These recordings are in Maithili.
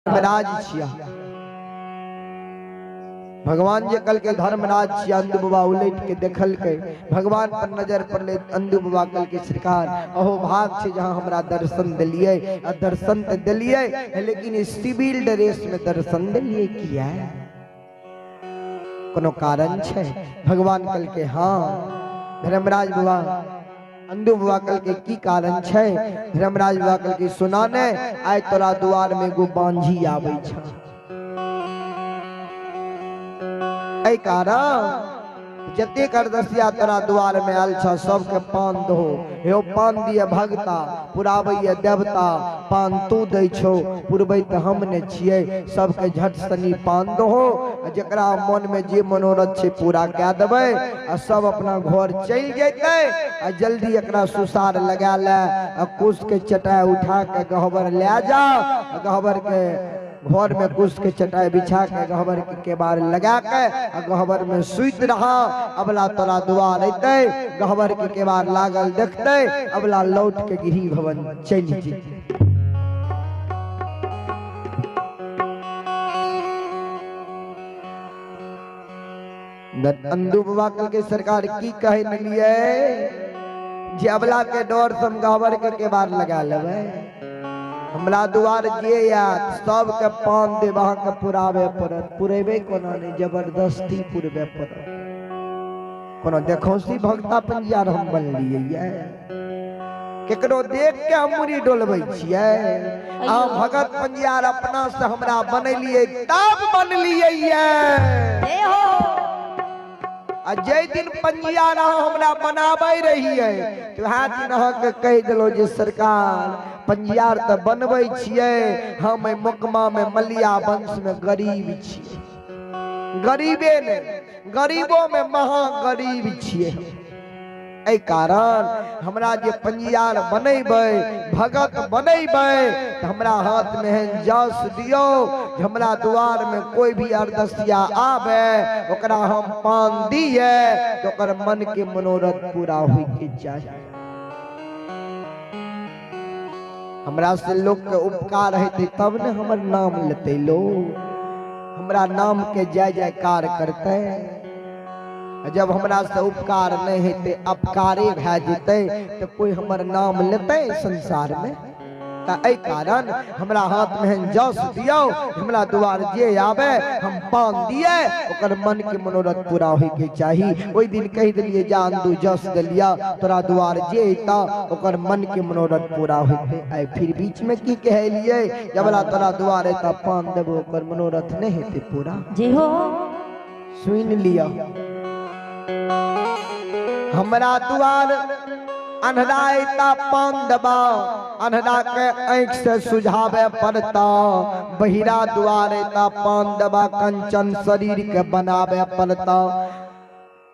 धर्मराज छिया। भगवान जे कहलकै धर्मराज छिया, अंधु बाबा उलट के देखलकै, भगवान पर नजर पड़लै। अंधु बाबा कहलकै सरकार अहो भाग छै जहाँ हमरा दर्शन देलियै, आ दर्शन तऽ देलियै लेकिन सिविल ड्रेस में दर्शन देलियै किया? कोनो कारण छै? भगवान कहलकै हाँ। धर्मराज बाबा अंधु बाबा कहलकै की कारण छै? धर्मराज बाबा कहलकै सुना ने, आइ तोरा द्वार में एगो बांझी आबै छ, एहि कारण जतेक अरदसिया तोरा द्वार में आयल छ सबके पान दहो। हे पान दिए भगता, पुराबैये देवता, पान तू दै छौ, पुरबै तऽ हम ने छियै, सबके झट सनी पान दहो, जकरा मन में जे मनोरथ छै पूरा कए देबै, आ सब अपना घर चलि जेतै। आ जल्दी एकरा सुसार लगा ले, आ कुश के चटाई उठा के गहबर ले जा, गहबर के घर में कुश के चटाई बिछा के गहबर के केबाड़ लगा के आ गहबर में सुति रहा। अबला तोरा दुआर अयतै, गहबर के केबाड़ लागल देखतै, अबला लौट के गृह भवन चलि जेतै। अंधु बाबा कहलकै सरकार की कहै लिए जे अबला के डर से हम गहबर के केबाड़ लगा लेबै, हमरा दुआर जे आयत सबके पान देब, अहाँके पुराबे पड़त। पुरेबै कोना नहि, जबरदस्ती पुरबे पड़त। कोनो देखौसी भक्ता पंजियार हम बनलियै ये, केकरो देख के हम मुड़ी डोलबै छियै? अहाँ भगत पंजियार अपना से हमरा बनेलियै तब बनलियै ये। आ जै दिन पंजियार अहाँ हमरा बनाबै रहियै तऽ वएह दिन अहाँके कहि देलहुँ जे सरकार पंजियार तऽ बनबै छियै, हम एहि मोकमा में मलिया वंश में गरीब छियै, गरीबे नहि गरीबो में महा गरीब छियै। एहि कारण हमरा जे पंजियार बनेबै, भगत बनेबै, तऽ हमरा हाथ में एहन जस दियौ जे हमरा द्वार में कोई भी अरदसिया आवे ओकरा हम पान दिए तऽ ओकर मन के मनोरथ पूरा होय के चाही। हमरा से लोक के उपकार हेतै तब ने हमर नाम लेतै लोग, हमरा नाम के जय जयकार करतै। जब हमरा से उपकार नहीं हेतै, अपकारे भए जेतै, तऽ कोई हमर नाम लेतै संसार में? तऽ एहि कारण हमरा हाथ में एहन जस दियौ, हमरा दुआर जे आवे हम पान दिए, ओकर मन के मनोरथ पूरा होय के चाही। ओहि दिन कहि देलियै जा अंदू जस देलिया, तोरा दुआर जे अयता ओकर मन के मनोरथ पूरा होइतै। आइ फिर बीच में की कहलियै, जबला तोरा दुआर अयता पान देबो, ओकर मनोरथ नहीं हेतै पूरा। जी हो सुनि लिअ, हमरा दुआर अन्हरा अयता पान देबा, अन्हरा के आँखि से सुझावे पड़ता, बहिरा दुआर अयता पान देबा, कंचन शरीर के बनावे पड़ता,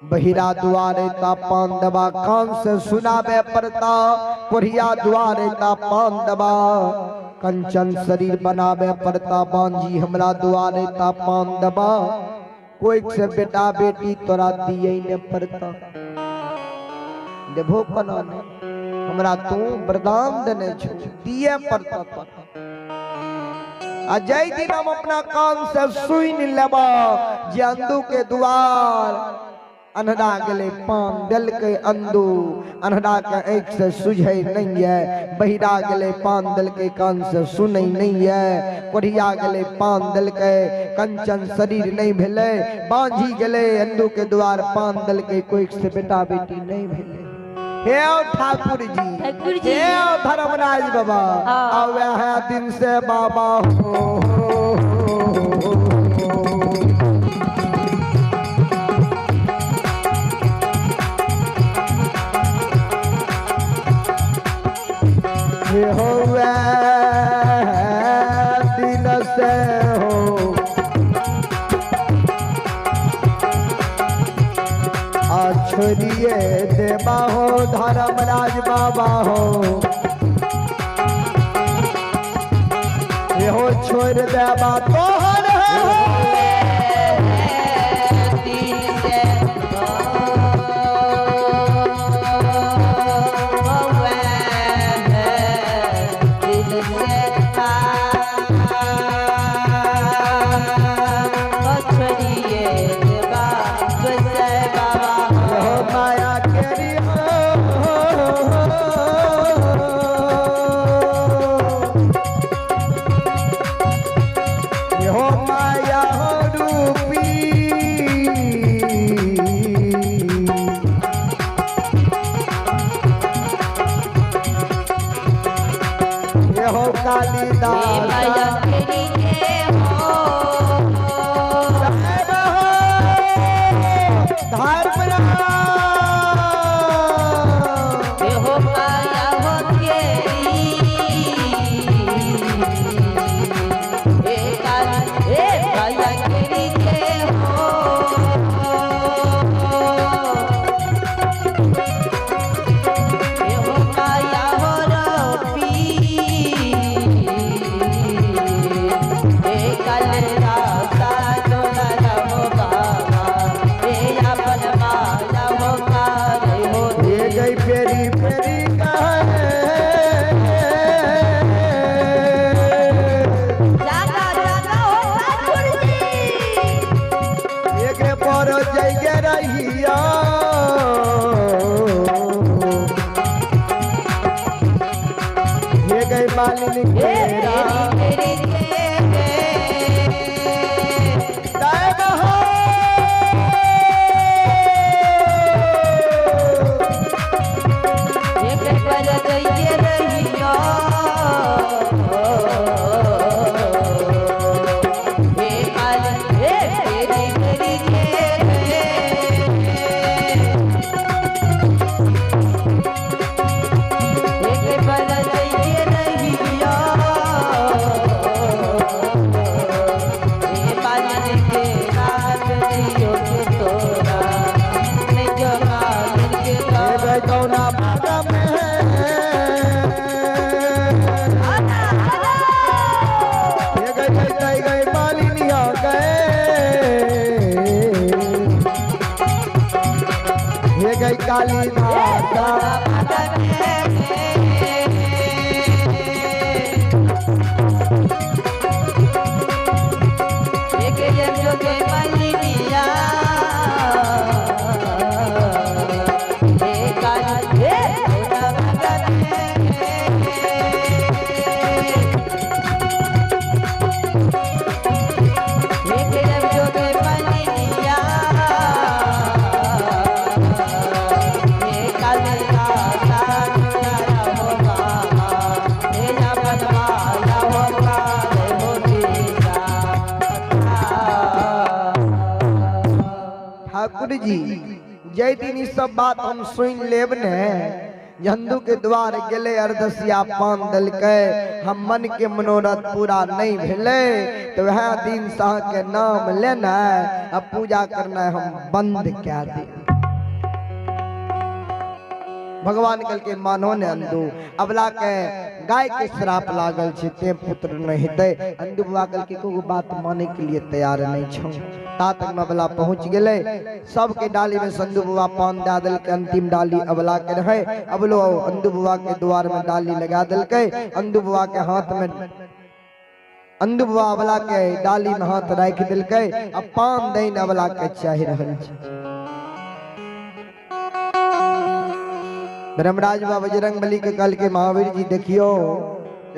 बहिरा दुआर अयता पान देबा, कान से सुनावे पड़ता, कोढ़िया दुआर अयता पान देबा, कंचन शरीर बनावे पड़ता, बांझी हमरा दुआर अयता पान देबा, कोई से बेटा बेटी तोरा दिए ने पड़ता, देबो कोना ने, हमरा तू वरदान देने छो, दिए पड़ता तोरा। आ जै दिन हम अपना कान से सुनि लेबा जे अंधु के दुआर अन्हरा गेलै पान देलकै अंधु, अन्हरा के आँखि से सुझै नहीं है, बहिरा गेलै पान देलकै कान से सुनै नहीं है, कोढ़िया गेलै पान देलकै कंचन शरीर नहीं भेलै, बांझी गेलै अंधु के द्वार पान देलकै कोई से बेटा बेटी नहीं भेलै। हे ठाकुर जी, ठाकुर जी, हे धर्मराज बाबा, आ वह दिन से बाबा हो दिन से हो छोड़िए देबा हो धर्मराज बाबा हो, हो छोड़ देबा तोहर हो। दिन से हो माया हो रूपी हो कालिदास माया तेरी जय हो हो माया हो तेरी हे काली हे माया तेरी जय हो हो माया हो रूपी हे कालिदास डोला हो बाबा हे अपन माया हो काले हो ये गई फेरी फेरी जागा जागा हो ठाकुर जी एक पर जइगे रहिया ये गई मालिन हे केरा तेरी तेरी तैब हो। एक पल जइए रहियो हे काल हे तेरी तेरी एक पल जइए रहियो हे पालन के रात दियो के तोरा नहीं जो मालिन के ये तोरा गई कौना बागा में ये गई गई गई गई मालिनिया गए ये गई काली माता ठाकुर जी जय दिन ई सब बात हम सुन लेब ने झंदू के द्वार गेले अरदसिया पान देलकै हम मन के मनोरथ पूरा नहीं भेलै तो वह दिन से अहाँके नाम लेना आ पूजा करना हम बंद कए दे। भगवान कहलकै मानो ने अंदू अबला के गाय के श्राप लागल छै ते पुत्र नहीं हेतै। अंदू बाबा कहलकै कोनो बात माने के लिए तैयार नहीं छौ। ता तक में अबला पहुंच गेलै सबके डाली में संदू बाबा पान दए देलकै। अंतिम डाली अबला के रहै। अबलो अंदू बाबा के द्वार में डाली लगा देलकै। अंदू बाबा के हाथ में अंदू बाबा अबला के डाली में हाथ राखि देलकै आ पान दैन अबला के चाहि रहल छै। धर्मराज बाबा बजरंग बली के कहल के महावीर जी देखियो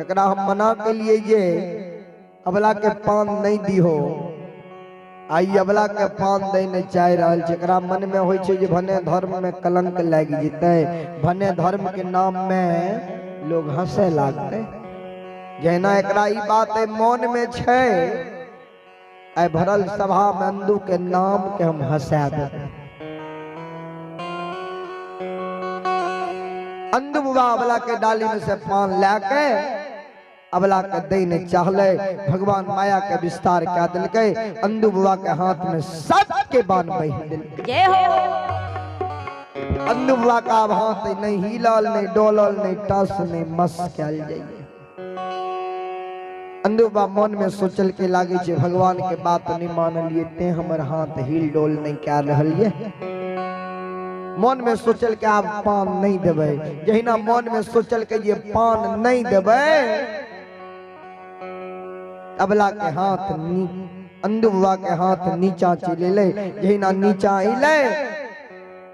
एकरा हम मना के लिए जे अबला के पान नहीं दिहो आई अबला के पान दै नहीं चाहि रहल छै। एकरा मन में होइ छै जे भने धर्म में कलंक लागि जेतै, भने धर्म के नाम में लोग हंसे लागतै। जहिना एकरा ई बात मन में छै आइ भरल सभा में अंदू के नाम के हम हंसा देबै। अंदू बाबा अबला के डाली में से पान लए अबला के दै नहीं चाहले। भगवान माया के विस्तार कए देलकै। अंदू बाबा के हाथ में सबके बान बहि देलकै। जय हो। अंदू बाबा का हाथ नहीं हिलल नहीं डोलल नहीं टस नहीं मस कयल जाइए। अंदू बाबा मन में सोचल के लागे छै भगवान के बात नहीं मानलिए ते हमर हाथ हिल डोल नहीं कए रहल ये। मन में सोचल के आब पान नहीं देबै। जहिना मन में सोचल के ये पान नहीं देबै अबला के हाथ अंदू बाबा के हाथ नीचा चलि एलै। जहिना नीचा अयलै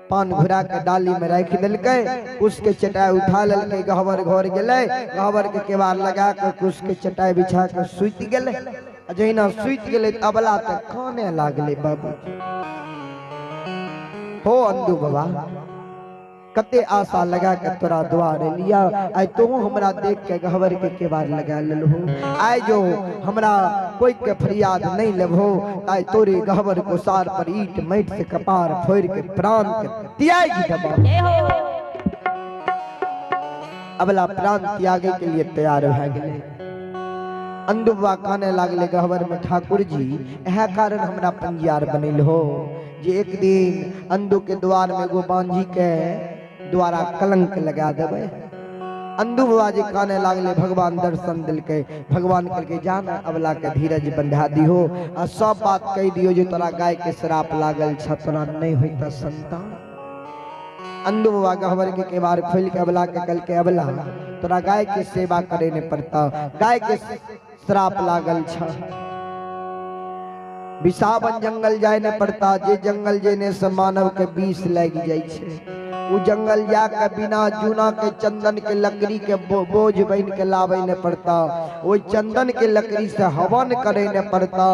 पान घुरा के डाली में राखि देलकै। कुश के चटाई उठा लेलकै। गहबर घर गेलै। गहबर के केवाड़ लगा के कुश के चटाई बिछा के सुति गेलै। आ जहिना सुति गेलै तऽ अबला तऽ काने लागलै। बाबूजी हो अंदू बाबा, कते आशा लगा के तोरा द्वार लिया, आइ तू हमरा देख के गहबर के केबार लगा लेलहो। आइ जो हमरा कोई के फरियाद नहीं लेबहो, आइ तोरे गहबर कोसार पर ईट माटि से कपार फोड़ के प्राण के त्याग देबो। अबला प्राण त्यागे के लिए तैयार भए गेलै। अंदुबा काने लागले गहबर में, ठाकुर जी इएह कारण हमरा पंजियार बनल हो जे एक दिन अंदू के द्वार में एगो बांझी के द्वारा कलंक लगा देबै। अंदू बाबा जी काने लागले, भगवान दर्शन दिलकै। भगवान कहलकै जा ना अबला के धीरज बंधा दिहो आ सब बात कहि दियो जे तोरा गाय के श्राप लागल छ, तोरा नहीं होइता संतान। अंदू बाबा गहबर के केबार खोल के अबला के कहलकै अबला तोरा गाय के सेवा करे नहीं पड़ता, गाय के श्राप लागल छ, विषावन जंगल जाए नहीं पड़ता, जे जंगल जेने से मानव के विष लागि जाइ छै, उ जंगल जाके बिना जूना के चंदन के लकड़ी के बोझ बन के लावे नहीं पड़ता, ओहि चंदन के लकड़ी से हवन करे नहीं पड़ता,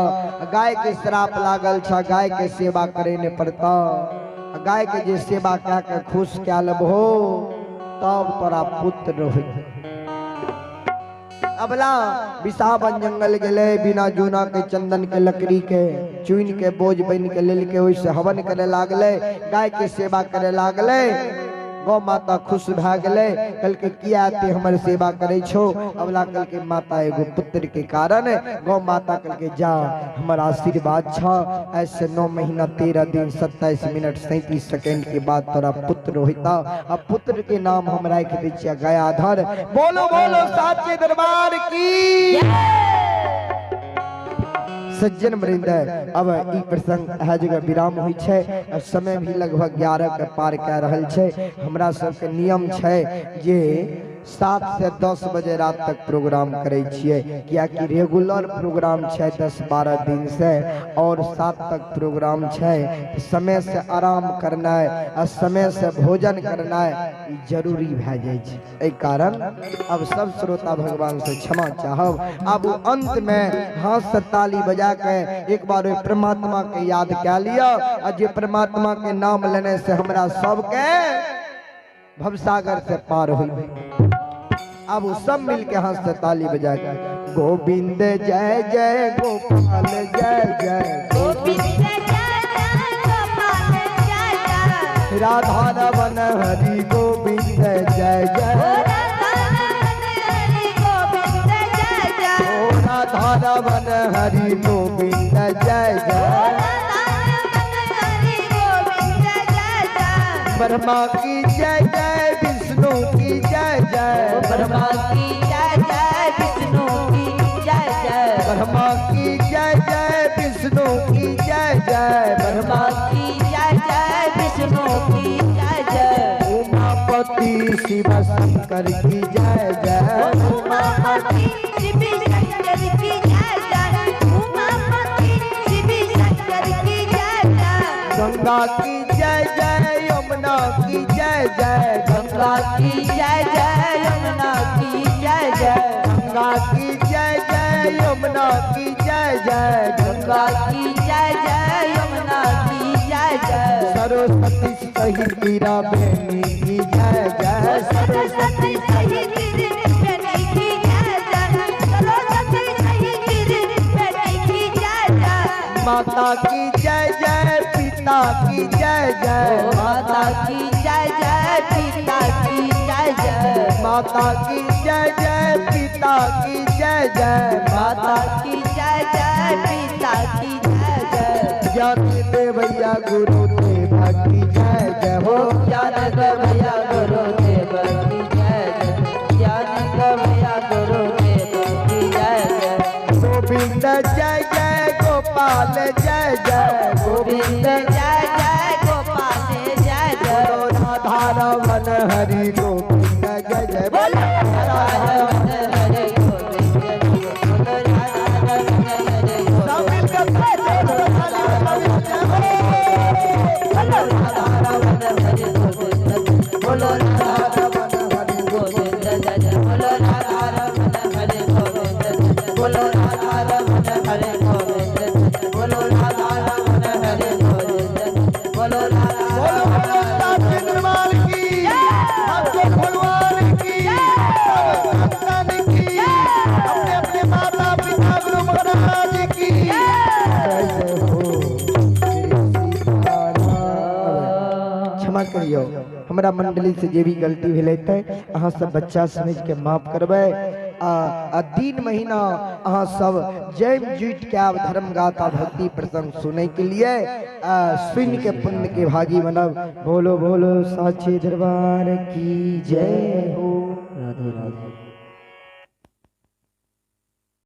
गाय के श्राप लागल छ, गाय के सेवा करे नहीं पड़ता, गाय के जे सेवा कए के खुश कए लेबहो तब तोरा पुत्र होई। अबला विषावन जंगल गेलै, बिना जूना के चंदन के लकड़ी के चुन के बोझ बन के लेलकै, ओहिसँ हवन करे लागलै, गाय के सेवा करे लागलै। गौ माता खुश भए गेलै, कहलकै किया एते हमर सेवा करै छौ? अबला कहलकै माता एगो पुत्र के कारण। गौ माता कहलकै जा हमर आशीर्वाद छ, ऐसे 9 महीना 13 दिन 27 मिनट 37 सेकेंड के बाद तोरा पुत्र होता, आ पुत्र के नाम हम राखि दै छियै गयाधर। बोलो बोलो साचे दरबार की। सज्जन वृंद, अब ई प्रसंग है जगह विराम होइ छै। अब समय भी लगभग 11 के पार कए रहल छै। हमरा सबके नियम छै जे 7 से 10 बजे रात तक प्रोग्राम करै छियै, कियाकि रेगुलर प्रोग्राम छै 10-12 दिन से और 7 तक प्रोग्राम छै। समय से आराम करनाइ आ समय से भोजन करनाइ ई जरूरी भए जाइ छै। एहि कारण अब सब श्रोता भगवान से क्षमा चाहब। अब अंत में हाथ से ताली बजा के एक बार ओहि परमात्मा के याद कए लिअ, आ जे परमात्मा के नाम लेने से हमरा सबके भवसागर से पार होई। अब वो सब मिल के हाथ से ताली बजा के गोविंद जय जय गोपाल जय जय गोविंद जय जय गोपाल जय जय राधा रमन हरि गोविंद जय जय राधा रमन हरि गोविंद जय जय ब्रह्मा की जय जय विष्णु की जय जय ब्रह्मा की जय जय विष्णु की जय जय ब्रह्मा की जय जय विष्णु की जय जय ब्रह्मा की जय जय विष्णु की जय जय उमापति शिव शंकर की जय जय उमापति शिव शंकर की जय जय उमापति शिव शंकर की जय जय गंगा की जय जय यमुना की जय जय गंगा की जय जय यमुना की जय जय गंगा की जय जय यमुना की जय जय गंगा की जय जय यमुना की जय जय सरस्वती सहित मीरा बेनी की जय जय सरस्वती सहित बेनी की जय जय सरस्वती सहित बेनी की जय जय माता की जय जय पिता की जय जय माता की जय जय पिता की जय जय माता की जय जय पिता की जय जय माता की जय जय पिता की जय जय ज्ञान देवैया गुरु देव की जय जय हो ज्ञान देवैया गुरु देव की जय जय ज्ञान देवैया गुरु देव की जय जय गोविंद जय जय गोपाल जय जय गोविंद जय जय गोपाल जय जय राधा रमन हरि गोविंद जय जय बोलो राधा रमन हरि गोविंद बोलो राधा रमन हरि सब मिलकर बोलो राधा रमन हरि गोविंद बोलो राधा रमन हरि गोविंद जय जय बोलो राधा रमन हरि गोविंद बोलो राधा रमन हरि करियो, हमरा मंडली से जे भी गलती भेलै ते अहाँ सब बच्चा समझ के माफ करबै। आ 3 महीना अहाँ सब जैम जुट के आब धर्म गाथा भक्ति प्रसंग सुनै के लिए सुन के पुण्य के भागी बनब। बोलो बोलो साचे दरबार की जय हो। राधे राधे।